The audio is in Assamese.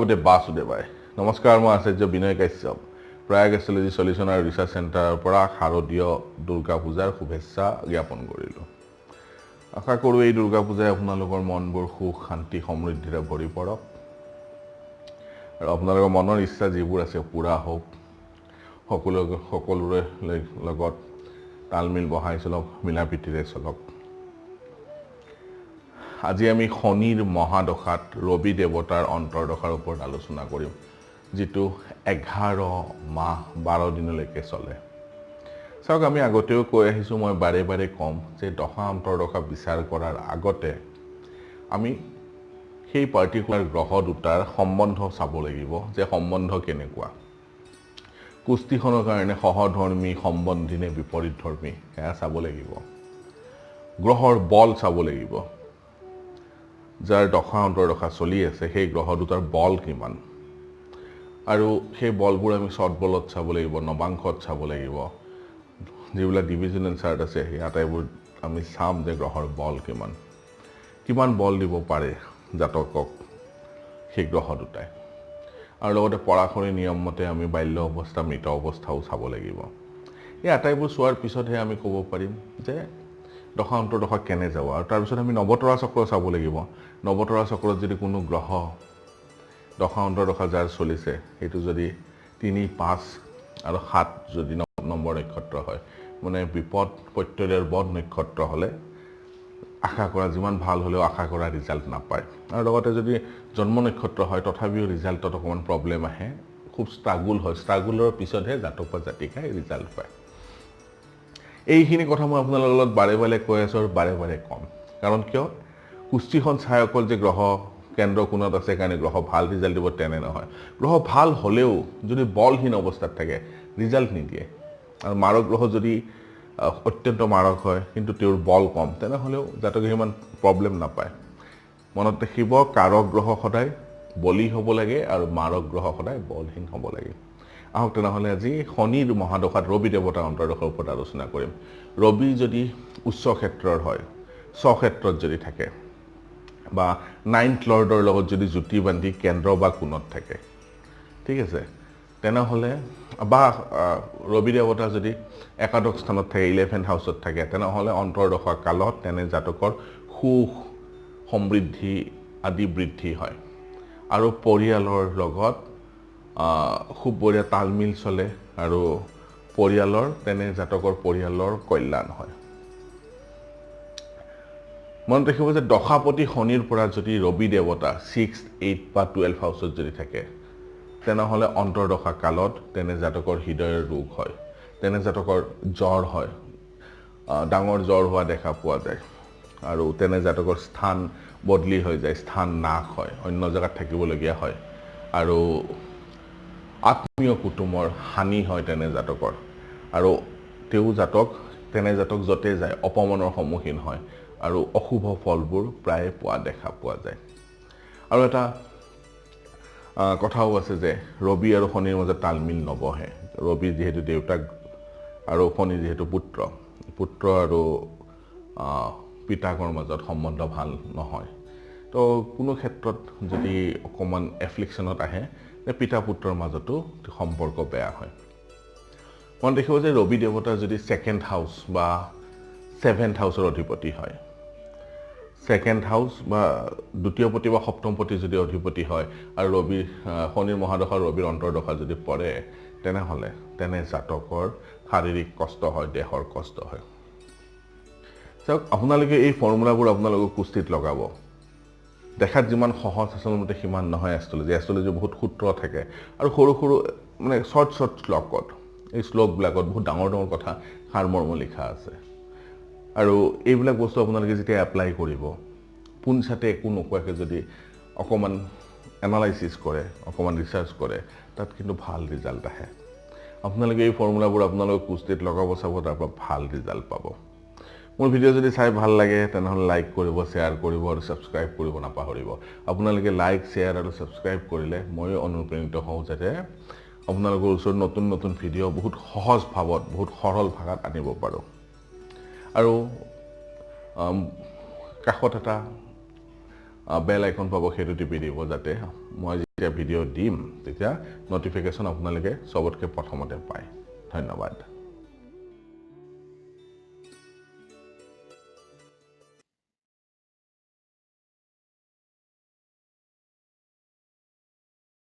ভগৱতে বাসুদেৱায়। নমস্কাৰ, মই আচাৰ্য বিনয় কাশ্যপ, প্ৰয়াগ এষ্ট্ৰলজি চলিউশ্যন আৰু ৰিচাৰ্চ চেণ্টাৰৰ পৰা শাৰদীয় দুৰ্গা পূজাৰ শুভেচ্ছা জ্ঞাপন কৰিলোঁ। আশা কৰোঁ এই দুৰ্গা পূজাই আপোনালোকৰ মনবোৰ সুখ, শান্তি, সমৃদ্ধিৰে ভৰি পৰক আৰু আপোনালোকৰ মনৰ ইচ্ছা যিবোৰ আছে পূৰা হওক। সকলোৰে লগত তালমিল বহাই চলক, মিলা প্ৰীতিৰে চলক। আজি আমি শনিৰ মহাদশাত ৰবি দেৱতাৰ অন্তৰ্দশাৰ ওপৰত আলোচনা কৰিম, যিটো 11 মাহ 12 দিনলৈকে চলে। চাওক, আমি আগতেও কৈ আহিছোঁ, মই বাৰে বাৰে ক'ম যে দশা অন্তৰ্দশা বিচাৰ কৰাৰ আগতে আমি সেই পাৰ্টিকুলাৰ গ্ৰহ দুটাৰ সম্বন্ধ চাব লাগিব যে সম্বন্ধ কেনেকুৱা, কুষ্ঠিখনৰ কাৰণে সহধৰ্মী, সম্বন্ধী নে বিপৰীত ধৰ্মী, সেয়া চাব লাগিব। গ্ৰহৰ বল চাব লাগিব। যাৰ দশা অন্তৰ্দশা চলি আছে, সেই গ্ৰহ দুটাৰ বল কিমান আৰু সেই বলবোৰ আমি শ্বৰ্ট বলত চাব লাগিব, নৱাংশত চাব লাগিব। যিবিলাক ডিভিজনেল চাৰ্ট আছে, সেই আটাইবোৰ আমি চাম যে গ্ৰহৰ বল কিমান, কিমান বল দিব পাৰে জাতকক সেই গ্ৰহ দুটাই। আৰু লগতে পৰাশৰী নিয়ম মতে আমি বাল্য অৱস্থা, মৃত অৱস্থাও চাব লাগিব। এই আটাইবোৰ চোৱাৰ পিছতহে আমি ক'ব পাৰিম যে দশা অন্তৰ্দশা কেনে যাব। আৰু তাৰপিছত আমি নৱতৰা চক্ৰ চাব লাগিব। নৱতৰা চক্ৰত যদি কোনো গ্ৰহ দশা অন্তৰ্দশা যাৰ চলিছে, সেইটো যদি 3, 5 আৰু 7 যদি নম্বৰ নক্ষত্ৰ হয়, মানে বিপদ, প্ৰত্যয়, বধ নক্ষত্ৰ হ'লে আশা কৰা যিমান ভাল হ'লেও আশা কৰা ৰিজাল্ট নাপায়। আৰু লগতে যদি জন্ম নক্ষত্ৰ হয়, তথাপিও ৰিজাল্টত অকণমান প্ৰব্লেম আহে, খুব ষ্ট্ৰাগুল হয়। ষ্ট্ৰাগুলৰ পিছতহে জাতক বা জাতিকাই ৰিজাল্ট পায়। এইখিনি কথা মই আপোনালোকৰ লগত বাৰে বাৰে কৈ আছোঁ আৰু বাৰে বাৰে ক'ম। কাৰণ কিয়, কুষ্ঠিখন চাই অকল যে গ্ৰহ কেন্দ্ৰ কোণত আছে কাৰণে গ্ৰহ ভাল ৰিজাল্ট দিব, তেনে নহয়। গ্ৰহ ভাল হ'লেও যদি বলহীন অৱস্থাত থাকে, ৰিজাল্ট নিদিয়ে। আৰু মাৰক গ্ৰহ যদি অত্যন্ত মাৰক হয়, কিন্তু তেওঁৰ বল কম, তেনেহ'লেও জাতকে সিমান প্ৰব্লেম নাপায়। মনত ৰাখিব, কাৰক গ্ৰহ সদায় বলী হ'ব লাগে আৰু মাৰক গ্ৰহ সদায় বলহীন হ'ব লাগে। আহক তেনেহ'লে, আজি শনিৰ মহাদশাত ৰবি দেৱতাৰ অন্তৰ্দশাৰ ওপৰত আলোচনা কৰিম। ৰবি যদি উচ্চ ক্ষেত্ৰৰ হয়, স্বক্ষেত্ৰত যদি থাকে বা নাইন্থ লৰ্ডৰ লগত যদি জুতি বান্ধি কেন্দ্ৰ বা কোণত থাকে, ঠিক আছে, তেনেহ'লে বা ৰবি দেৱতা যদি একাদশ স্থানত থাকে, 11 হাউচত থাকে, তেনেহ'লে অন্তৰ্দশা কালত তেনে জাতকৰ সুখ, সমৃদ্ধি আদি বৃদ্ধি হয় আৰু পৰিয়ালৰ লগত খুব বঢ়িয়া তালমিল চলে আৰু তেনে জাতকৰ পৰিয়ালৰ কল্যাণ হয়। মনত ৰাখিব যে দশাপতি শনিৰ পৰা যদি ৰবি দেৱতা 6, 8 বা 12 হাউচত যদি থাকে, তেনেহ'লে অন্তৰ্দশা কালত তেনে জাতকৰ হৃদয়ৰ ৰোগ হয়, তেনে জাতকৰ জ্বৰ হয়, ডাঙৰ জ্বৰ হোৱা দেখা পোৱা যায় আৰু তেনে জাতকৰ স্থান বদলি হৈ যায়, স্থান নাশ হয়, অন্য জেগাত থাকিবলগীয়া হয় আৰু আত্মীয় কুটুমৰ হানি হয় তেনে জাতকৰ। আৰু তেওঁ জাতক তেনে জাতক য'তে যায় অপমানৰ সন্মুখীন হয় আৰু অশুভ ফলবোৰ প্ৰায়ে পোৱা দেখা পোৱা যায়। আৰু এটা কথাও আছে যে ৰবি আৰু শনিৰ মাজত তালমিল নবহে। ৰবি যিহেতু দেউতাক আৰু শনি যিহেতু পুত্ৰ, পুত্ৰ আৰু পিতাকৰ মাজত সম্বন্ধ ভাল নহয়। তো কোনো ক্ষেত্ৰত যদি অকণমান এফ্লিকশ্যনত আহে, পিতা পুত্ৰৰ মাজতো সম্পৰ্ক বেয়া হয়। মনত ৰাখিব যে ৰবি দেৱতা যদি ছেকেণ্ড হাউচ বা ছেভেন্থ হাউচৰ অধিপতি হয়, ছেকেণ্ড হাউচ বা দ্বিতীয় পতি বা সপ্তম পতি যদি অধিপতি হয় আৰু শনিৰ মহাদশা, ৰবিৰ অন্তৰ্দশা যদি পৰে, তেনেহ'লে তেনে জাতকৰ শাৰীৰিক কষ্ট হয়, দেহৰ কষ্ট হয়। চাওক, আপোনালোকে এই ফৰ্মুলাবোৰ আপোনালোকৰ কুষ্ঠিত লগাব। দেখাত যিমান সহজ, আচলতে সিমান নহয় এষ্ট্ৰলজি। এষ্ট্ৰলজি বহুত সূত্ৰ থাকে আৰু সৰু সৰু মানে শ্বৰ্ট শ্বৰ্ট শ্লোকত, এই শ্লোকবিলাকত বহুত ডাঙৰ ডাঙৰ কথা, সাৰমৰ্ম লিখা আছে। আৰু এইবিলাক বস্তু আপোনালোকে যেতিয়া এপ্লাই কৰিব, পোনচাতে একো নোকোৱাকৈ যদি অকণমান এনালাইচিছ কৰে, অকণমান ৰিচাৰ্চ কৰে, তাত কিন্তু ভাল ৰিজাল্ট আহে। আপোনালোকে এই ফৰ্মুলাবোৰ আপোনালোকে কুষ্ঠিত লগাব, চাব, তাৰ পৰা ভাল ৰিজাল্ট পাব। মোৰ ভিডিঅ' যদি চাই ভাল লাগে, তেনেহ'লে লাইক কৰিব, শ্বেয়াৰ কৰিব আৰু ছাবস্ক্ৰাইব কৰিব নাপাহৰিব। আপোনালোকে লাইক, শ্বেয়াৰ আৰু ছাবস্ক্ৰাইব কৰিলে ময়ো অনুপ্ৰাণিত হওঁ যাতে আপোনালোকৰ ওচৰত নতুন নতুন ভিডিঅ' বহুত সহজ ভাৱত, বহুত সৰল ভাষাত আনিব পাৰোঁ। আৰু কাষত এটা বেল আইকন পাব, সেইটো টিপি দিব, যাতে মই যেতিয়া ভিডিঅ' দিম তেতিয়া ন'টিফিকেশ্যন আপোনালোকে চবতকৈ প্ৰথমতে পায়। ধন্যবাদ।